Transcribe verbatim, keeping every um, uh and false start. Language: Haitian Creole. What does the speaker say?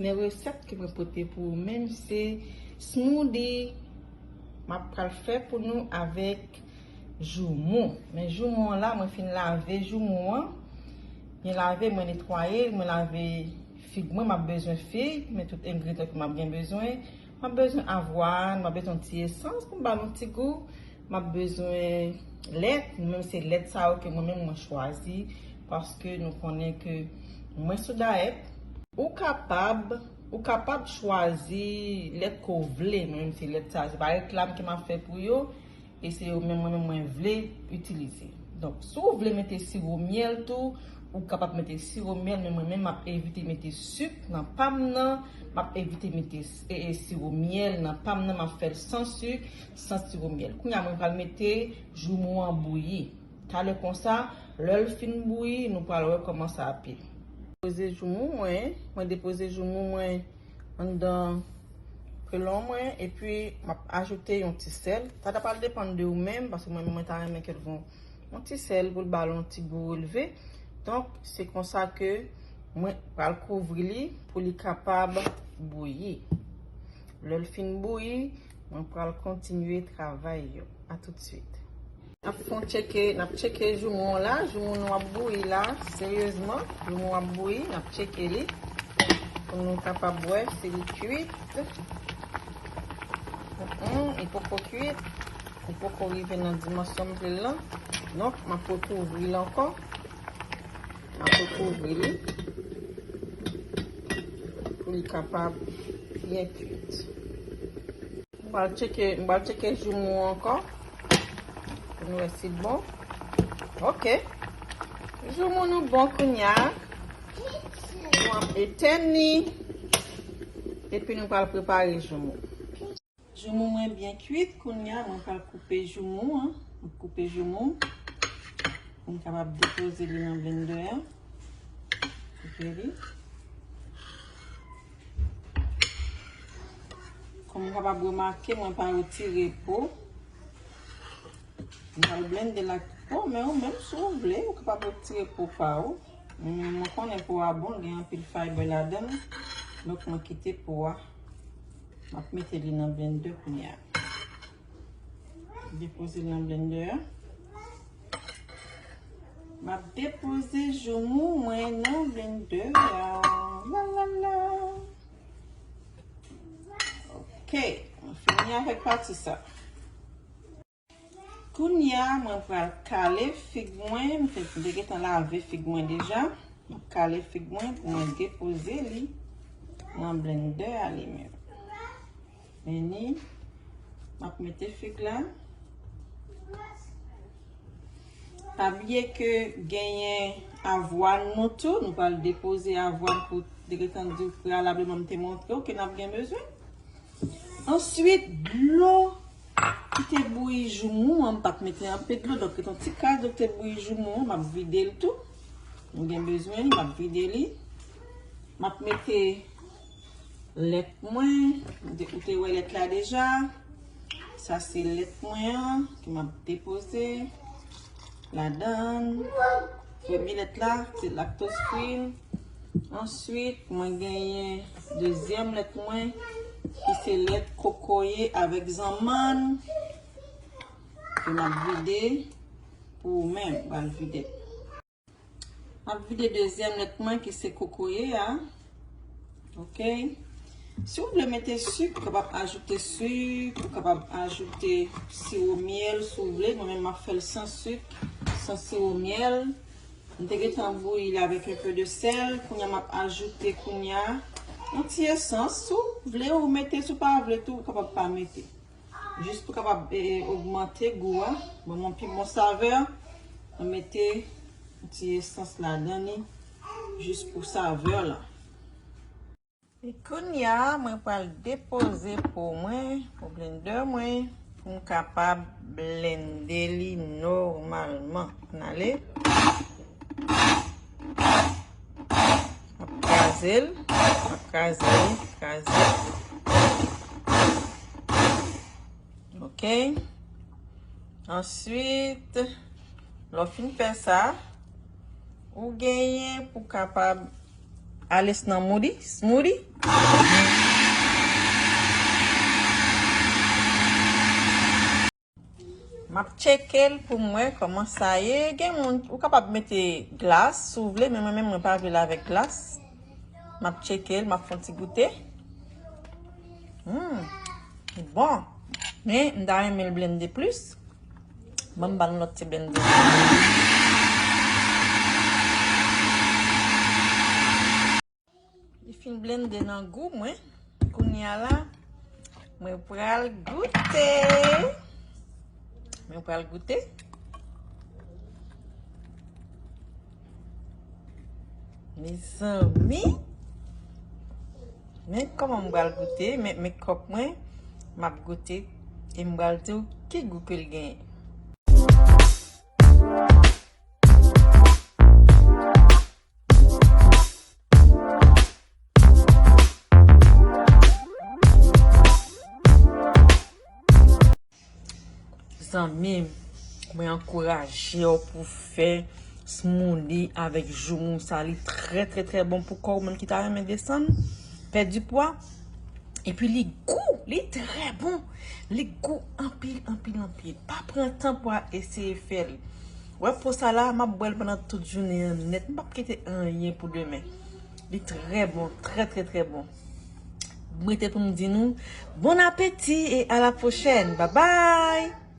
Men resèt ke mwen pote pou ou menm se smoothie m ap pral fè pou nou avèk joumou. Men joumou an la, mwen fin lave joumou an. Mwen lave, mwen netwaye l, mwen lave fig mwen, m ap bezwen fig, men tout engredyan ke m ap gen bezwen. M ap bezwen avwàn, m ap bezwen ti esans pou m ba l yon ti gou. M ap bezwen lèt, nou menm se lèt sa yo ke mwen menm mwen chwazi, paske nou konnen ke mwen sou dayèt. Ou kapab, ou kapab chwazi lèt ke w vle, mwen menm se lèt sa, se pa reklam ke m ap fè pou yo, e se yo menm mwen menm mwen vle itilize. Donk, si w vle mete siwo myèl tou, ou kapab mete siwo myèl, men mwen menm m ap evite mete sik nan pa m nan, m ap evite mete s- e, e, siwo myèl nan pa m nan, m ap fè l san sik, san siwo myèl. Kounye a, mwen pral mete joumou an bouyi. Talè konsa, lè l fin bouyi, nou pral wè kòman sa ap ye. Poze joumou mwen, mwen depoze joumou mwen anndan pelon mwen, epi m ap ajoute yon ti sèl. Sa ta pral depann de ou menm, paske mwen, mwen ta renmen ke l gon yon ti sèl pou l ba l yon ti gou relve. Donk, se konsa ke mwen pral kouvri li pou li kapab bouyi. Lè l fin bouyi, mwen pral kontinye travay yo. A tout suit. N ap fè yon tcheke, n ap tcheke joumou an la. Joumou nou ap bouyi la, seryezman. Joumou ap bouyi, n ap tcheke li. Pou nou kapab wè si li kuit. Mm, li poko kuit. Li poko rive nan dimansyon m vle l lan. Donk, m ap rekouvri l ankò. M ap rekouvri li. Pou li kapab byen kuit. M pral tcheke, m pral tcheke joumou ankò. Pou nou wè si l bon. Ok. Joumou nou bon kounye a. Nou ap etenn li. Epi nou pral prepare joumou. Joumou mwen byen kuit kounye a. Mwen pral koupe joumou an. Mwen koupe joumou. Pou m kapab depoze li nan blendè a. Koupe li. Kòm ou kapab remake, mwen pa retire po. Mwen pral blende l ak po, men ou menm, si w vle, ou kapab retire po pa ou. Men mwen konnen po a bon, gen anpil fiber ladan l. Donk, mwen kite po a. M ap mete li nan blendè kounye a. Depoze l nan blendè a. M ap depoze joumou mwen nan blendè a. La, la, la. Ok, mwen fini avèk pati sa. Kounye a, mwen pral kale fig mwen. M te, m te gentan lave fig mwen deja. M ap kale fig mwen pou mwen depoze li nan blendè a li menm. Men ni, m ap mete fig la. Pa bliye ke genyen avwàn nou tou. Nou pral depoze avwàn pou deretan di w preyalableman m te montre w ke n ap gen bezwen. Answit, dlo ki te bouyi joumou an, m pa t mete anpil dlo, donk, yon ti kras dlo ki te bouyi joumou an, m ap vide l tou. M gen bezwen li, m ap vide li. M ap mete lèt mwen, ou te, ou te wè lèt la deja. Sa se lèt mwen an ke m ap depoze ladan. Premye lèt la, se lactose free. Answit, mwen genyen dezyèm lèt mwen, ki se lèt kokoye avèk zanmann, ke m ap vide pou ou menm, m pral vide. M ap vide dezyèm lèt mwen ki se kokoye a. Ok. Si w vle mete sik, ou kapab ajoute sik, ou kapab ajoute siwo myèl si w vle. Mwen menm, m ap fè l san sik, san siwo myèl. M te gentan bouyi l avèk un peu de sèl. Kounye a, m ap ajoute kounye a yon ti esans. Si w vle, ou mete. Si w pa vle tou, ou kapab pa mete. Jis pou kapab, e, e, ogmante gou a, ban m yon pi bon savè, mwen mete yon ti esans ladan li, jis pou savè la. E kounye a, mwen pral depoze po mwen, po blendè mwen, pou m kapab blende li nòmalman. Ann ale. M ap kraze l, m ap kraze l, kraze l. Ok. Answit, lè w fin fè sa, ou genyen pou kapab Ales nan moudi, smoothie. M ap tcheke l pou m wè kòman sa ye. Gen moun, ou kapab mete glas si w vle, men mwen menm, mwen pa vle l avèk glas. M ap tcheke l, m ap fè yon ti goute. Hmm, li bon. Men, m ta renmen l blende plis. Ban m ba l yon lòt ti blende. Li fin blende nan gou mwen. Kounye a la, mwen pral goute. Mwen pral goute. Mezanmi. Men kòman m pral goute, men, men kòk mwen, m ap goute, e m pral di w ki gou ke l genyen. Zanmi m, mwen ankouraje w pou fè smoothie avèk joumou sa. Li trè, trè, trè bon pou kò w menm ki ta renmen desann, pèdi pwa. Epi li gou, li trè bon. Li gou anpil, anpil, anpil. Pa pran tan pou w eseye fè l. Wè po sa la, m ap bwè l pandan tout jounen an nèt. M p ap kite anyen pou demen. Li trè bon, trè, trè, trè bon. Mwen te pou m di nou, bon apeti e a la pwochèn. Babay!